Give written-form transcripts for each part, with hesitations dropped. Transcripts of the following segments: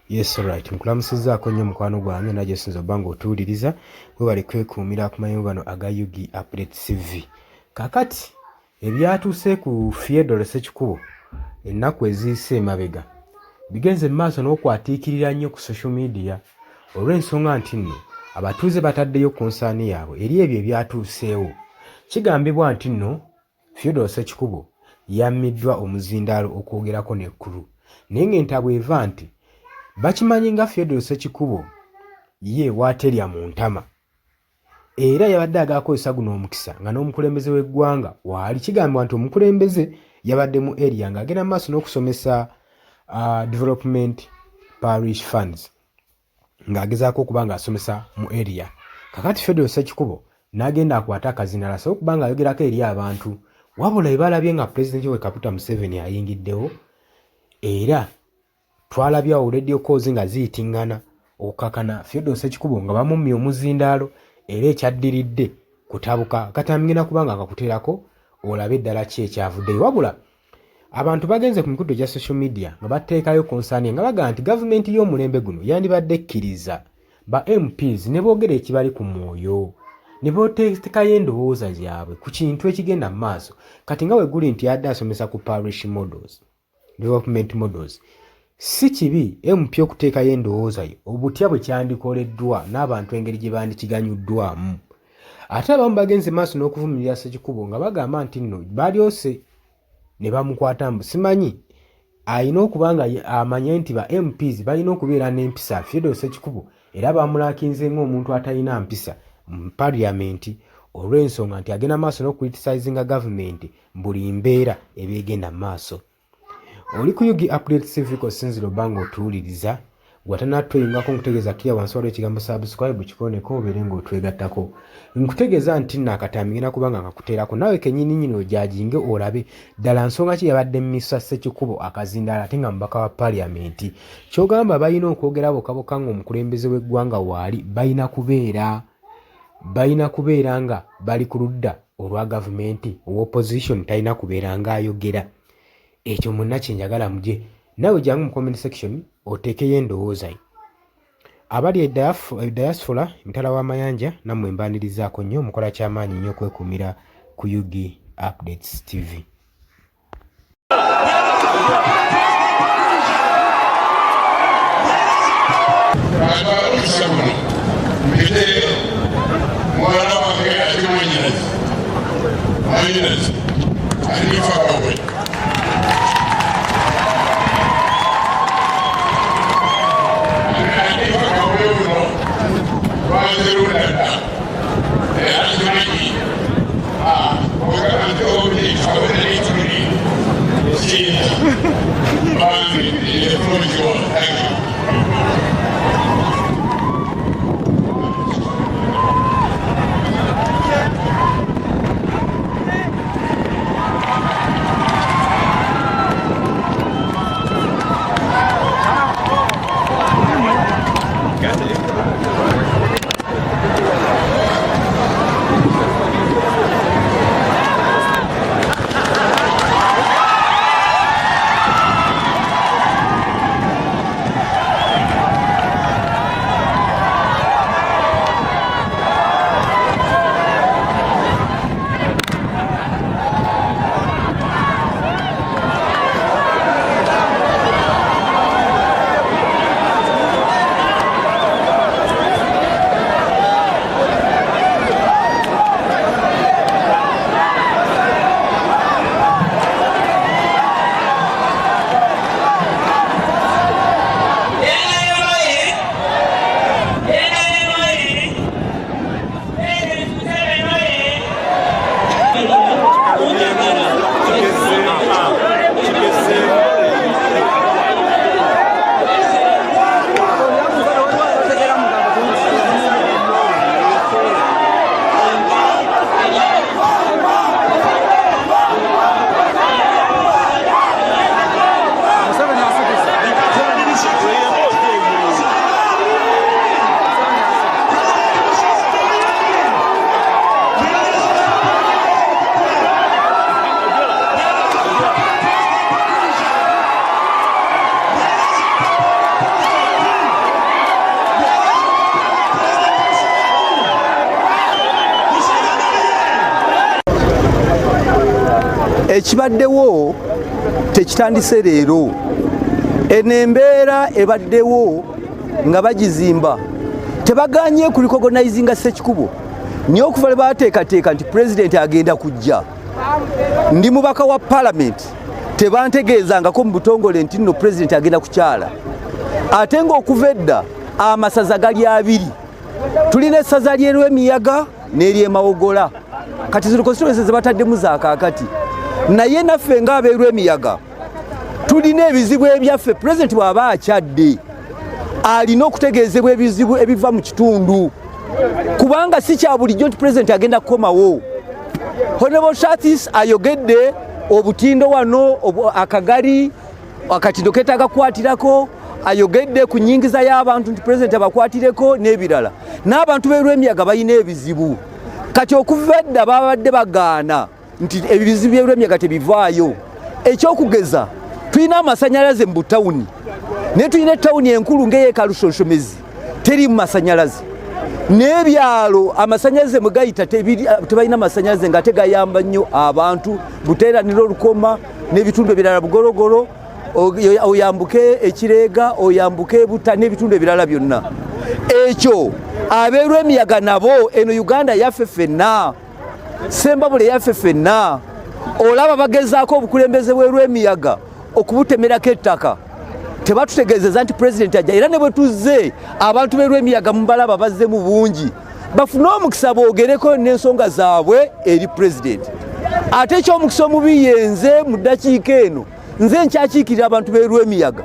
Yes, right. Nkulamusizzaako nnyo mukwano gwange na gyosinza obba ng'otuwuliriza, webale kwekuumira ku mayungu gano aga UG Update TV. Kakati ebyatuuse ku Fyedore Ssekikubo ennaku eziyise emabega bigenze mu maaso n'okwatiikirira nnyo ku social media olw'ensonga nti nno abatuuze bataddeyo konsaani yaabwe eri ebyo ebyatuuseewo. Kigambibwa nti nno Fyodor Ssekikubo yammiddwa omuzindaalo okwogerako ne crew naye ng'entabwe eva nti bakimanyi nga Fyodor Ssekikubo ye waaterya mu ntama era yabadde agala kukozesa guno omukisa nga n'omukulembeze w'eggwanga waali. Kigambibwa nti omukulembeze yabadde mu area ng'agenda mu maaso n'okusomesa development parish funds ng'agezaako okuba ng'asomesa mu area. Kakati Federo Ssekikubo n'agenda akwate akazinala asobole okuba ng'ayogerako eri abantu, wabula bwe balabye nga Pulezidenti Yoweri Kaguta Museveni ayingiddewo era twalabye awo radio calls nga ziyitingana okukakana Fyodor Ssekikubo nga bamummye omuzindaalo era ekyaddiridde kutabuka. Katambi ngenda kuba nga nkakuteerako olabe ddala ki ekyavuddeyo. Wabula abantu bagenze ku mikutu egya social media nga bateekayo konsaani nga bagamba nti gavumenti y'omulembe guno yandibadde ekkiriza ba MPs ne boogera ekibali ku mwoyo ne boteekayo endowooza zaabwe ku kintu ekigenda mu maaso kati nga we guli nti yadde asomesa ku parish models development models si kibi MP okuteekayo endowooza ye obutya bwe kyandikoleddwa n'abantu engeri gye bandikiganyuddwamu. Ate abamu bagenze maaso n'okuvumirira Ssekikubo nga bagamba nti nno balyose ne bamukwata mbu simanyi alina okuba nga amanye nti ba MPs balina okubeera n'empisa. Theodore Ssekikubo era bamulakinze ng'omuntu atalina mpisa mu parliament olw'ensonga nti agenda maaso n'okucriticizinga gavumenti buli mbeera eba egenda mu maaso. Oli ku UG Update TV kosinzira obba ng'otuwuliriza gwatanatweyungako nkutegeeza kira wansi waliwo ekigambo subscribe kikoneko obeere ng'otwegattako. Nkutegeeza nti nno akatambi ngenda kuba nga nkakuteerako naawe kenyini nyini ojajinge olabe ddala nsonga ki yabadde misa Ssekikubo akazindaalo ate nga mubaka wa parliament. Kyogamba balina okwogera bokka bokka ng'omukulembeze w'eggwanga waali balina kubeera balina kubeera nga bali ku ludda olwa gavumenti owa opposition talina kubeera ng'ayogera. Ekyo mwenna kye njagala muje naawe jangu mu comment section oteekeyo endowooza yo. Abali e diaspora emitala w'amayanja nammwe mbaanirizaako nnyo mukola kyamaanyi nnyo okwekuumira ku UG Updates TV. Omukisa guno mpite muwala wange ate mwanyinazi mwanyinazi alifa wawe alifa wawe uno lwazerundadda era kimanyi ogamba nti obuli bambi the floor is yours. Thank you. Ekibaddewo tekitandise leero. Eno embeera ebaddewo nga bagizimba, tebaganye kurecognizinga Ssekikubo, naye okuva lwe bateekateeka nti pulezidenti agenda kujja, ndi mubaka wa palamenti, tebantegeezangako mu butongole nti nno pulezidenti agenda kukyala. Ate ng'okuva edda amasaza gali abiri, tulina essaza ly'Erwemiyaga n'ery'Emawogola. Kati zino constituency zebataddemu za kaakati, naye naffe ng'abeerwemiyaga tulina ebizibu ebyaffe. Pulezidenti bw'aba akyadde alina okutegeezebwa ebizibu ebiva mu kitundu, kubanga si kya bulijjo nti pulezidenti agenda kukomawo. Honorable Shatis ayogedde obutindo wano, akagali akatindo ketaaga kukwatirako, ayogedde ku nyingiza y'abantu nti pulezidenti abakwatireko n'ebirala. N'abantu b'Erwemiyaga balina ebizibu. Kati okuva edda babadde bagaana nti ebizibu by'Erwemiyaga tebivaayo. Ekyokugeza, tulina amasanyalaze mu butawuni, naye tulina etawuni enkulu ng'eyekalushonshomezi teri mu masanyalaze, n'ebyalo amasanyalaze mwe gayita tebalina masanyalaze, ng'ate gayamba nnyo abantu. Buteeranira Olukoma n'ebitundu ebirala, Bugologolo, oyambuke Ekireega, oyambuke Buta n'ebitundu ebirala byonna. Ekyo abeerwemiyaga nabo, eno Uganda yaffe ffenna, Sembabule yaffe ffenna. Olaba bagezaako obukulembeze bw'Erwemiyaga okubutemerako ettaka, tebatutegeezeza nti pulezidenti ajja. Era ne bwe tuzze, abantu b'Erwemiyaga mubalaba bazze mu bungi, bafune omukisa boogereko n'ensonga zaabwe eri pulezidenti. Ate ekyomukisa omubi, yenze mu ddakiika eno nze nkyakiikirira abantu b'Erwemiyaga.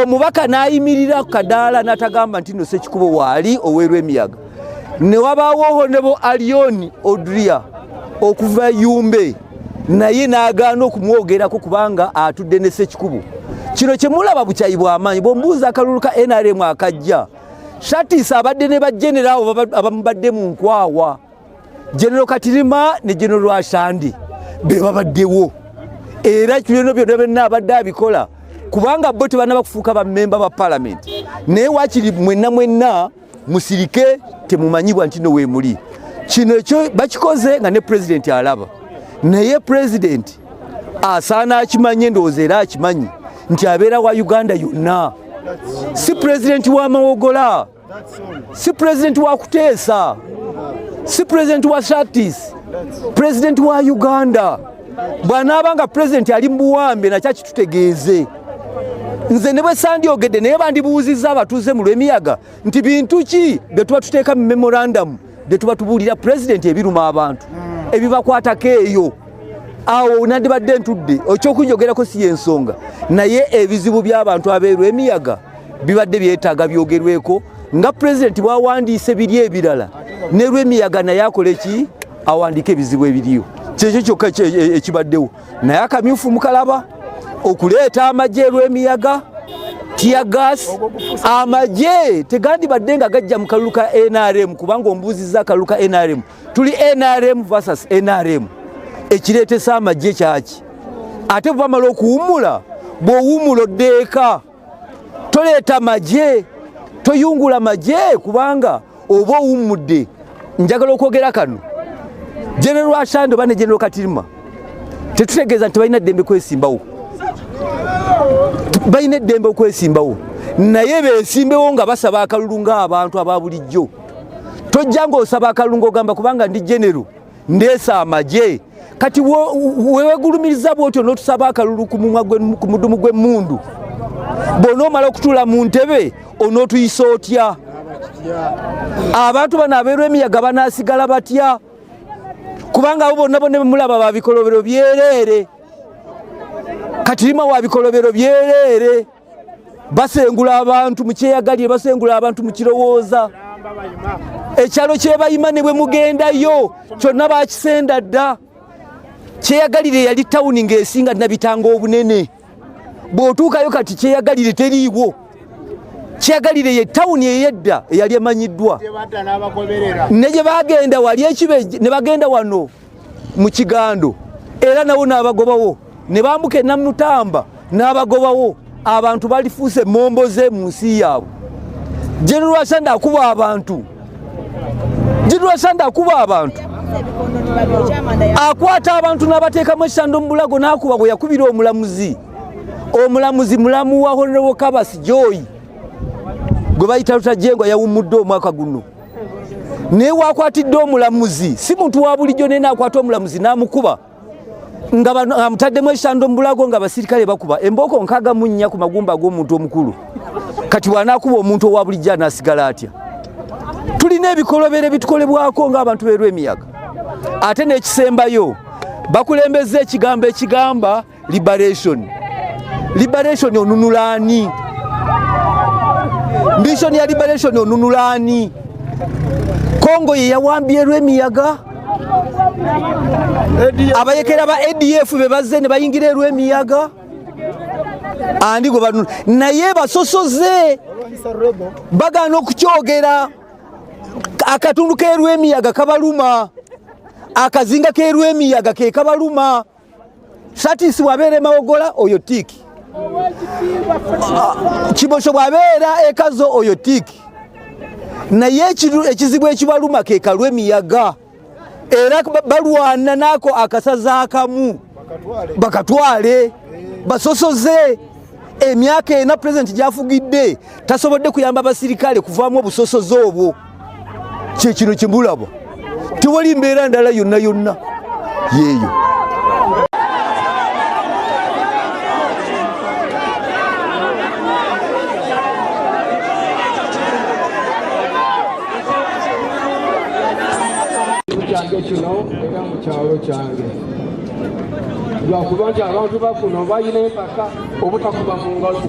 Omubaka n'ayimirira ku kadaala n'atagamba nti no Ssekikubo waali ow'Erwemiyaga. Ne wabaawo Honorable Alioni Odria okuva Yumbe, naye n'agaana okumwogerako kubanga atudde ne Ssekikubo. Kino kyemulaba bukyayi bw'amaanyi. Bw'omubuuza akalulu ka NRM akajja, Shatis abadde ne bajenero abo abamubadde mu nkwawa, Genero Katirima ne Genero Rwashandi be babaddewo, era byonna byonna byonna abadde abikola kubanga bo tebanaba kufuuka bammemba ba palamenti. Naye wakiri mwenna mwenna musirike, temumanyibwa nti no weemuli. Kino ekyo bakikoze nga ne pulezidenti alaba, naye pulezidenti asaana akimanye, ndowooza era akimanyi nti abeera wa Uganda yonna, si pulezidenti wa Mawogola, si pulezidenti wa Kuteesa, si pulezidenti wa Shatis, pulezidenti wa Uganda. Bw'anaaba nga pulezidenti ali mu buwambe, nakyo akitutegeeze. Nze ne bwe sandyogedde, naye bandibuuzizza abatuuze mu Lwemiyaga nti bintu ki bye tuba tuteeka mu memorandum bye tuba tubuulira pulezidenti ebiruma abantu ebibakwatako eyo. Awo nandibadde ntudde, ekyokunjogerako si yensonga, naye ebizibu by'abantu abeerwemiyaga bibadde byetaaga byogerweko nga pulezidenti bwawandiise biri ebirala, ne Lwemiyaga naye akole ki, awandiike ebizibu ebiriyo. Kyekyo kyokka ekibaddewo. Naye akamyufu mukalaba, okuleeta amagye Erwemiyaga, tear gas, amagye tegandibadde nga gajja mu kalulu ka NRM, kubanga ombuuzizza akalulu ka NRM, tuli NRM versus NRM. Ekireetesa amagye kyaki? Ate bwe bamala okuwummula, bw'owummula oddeeka, toleeta magye, toyungula magye, kubanga oba owummudde. Njagala okwogera kano, General Ashandi oba ne General Katirima, tetutegeeza nti balina eddembe kwesimbawo. Balina eddembe okwesimbawo, naye beesimbewo nga basaba akalulu ng'abantu aba bulijjo. Tojja ng'osaba akalulu ng'ogamba kubanga ndi genero ndeesa amagye. Kati wewegulumiriza bwotyo n'otusaba akalulu ku mumwa ku mudumu gw'emmundu, bw'onoomala okutuula mu ntebe onootuyisa otya? Abantu bano abeerwemiyaga banaasigala batya? Kubanga abo bonna bonna bemulaba babikolobero byereere. Katirima wa bikolobero byereere, basengula abantu mu kyeyagalire, basengula abantu mu kirowooza. Ekyalo kyebayima ne bwe mugendayo kyonna bakisenda dda. Kyeyagalire yali tawuni ng'esinga Nabitanga obunene, bw'otuukayo kati kyeyagalire teriiwo. Kyeyagalire ye tawuni ey'edda eyali emanyiddwa, ne gye bagenda wali ekibe, ne bagenda wano mu Kigando era nawo n'abagobawo, ne bambuka Enamutamba n'abagobawo. Abantu balifuuse momboze mu nsi yaabwe. General Asanda akuba abantu, General Asanda akuba abantu. Akwata abantu n'abateekamu ekitando mu bulago n'akuba bwe yakubira omulamuzi. Omulamuzi mulamu wa Honorable Kabasi Joy gwe bayita Rutagyengwa yawummudde omwaka guno, naye wakwatidde omulamuzi si muntu wa bulijjo, naye n'akwata omulamuzi n'amukuba nga amutaddemu ekitando mu bulago nga abasirikale bakuba embooko 64 ku magumba g'omuntu omukulu. Kati bw'anaakuba omuntu owa bulijjo anaasigala atya? Tulina ebikolobero ebitukolebwako ng'abantu b'erw'emiyaga. Ate n'ekisembayo, bakulembeza ekigambo ekigamba liberation. Liberation onunula ani? Mission ya liberation onunula ani? Kongo ye yawambye erw'emiyaga, abayekera ba ADF be bazze ne bayingira erw'emiyaga, andi gwe banunula? Naye basosoze bagaana okukyogera. Akatundu k'erw'emiyaga kabaluma, akazinga k'erw'emiyaga ke kabaluma. Satisi bw'abeera emawogola oyo tiiki, Kibosho bw'abeera ekazo oyo tiiki, naye ekizibu ekibaluma ke kalw'emiyaga, era balwana n'ako akasaza akamu bakatwale basosoze. Emyaka 4 pulezidenti gy'afugidde tasobodde kuyamba abasirikale kuvaamu obusosoze obwo. Kyekino kyemulaba, tewali mbeera ndala yonna yonna yeeyo. Kyange kino era mu kyalo kyange, lwakuba nti abantu bakuno balina empaka obutakuba mu ngalo.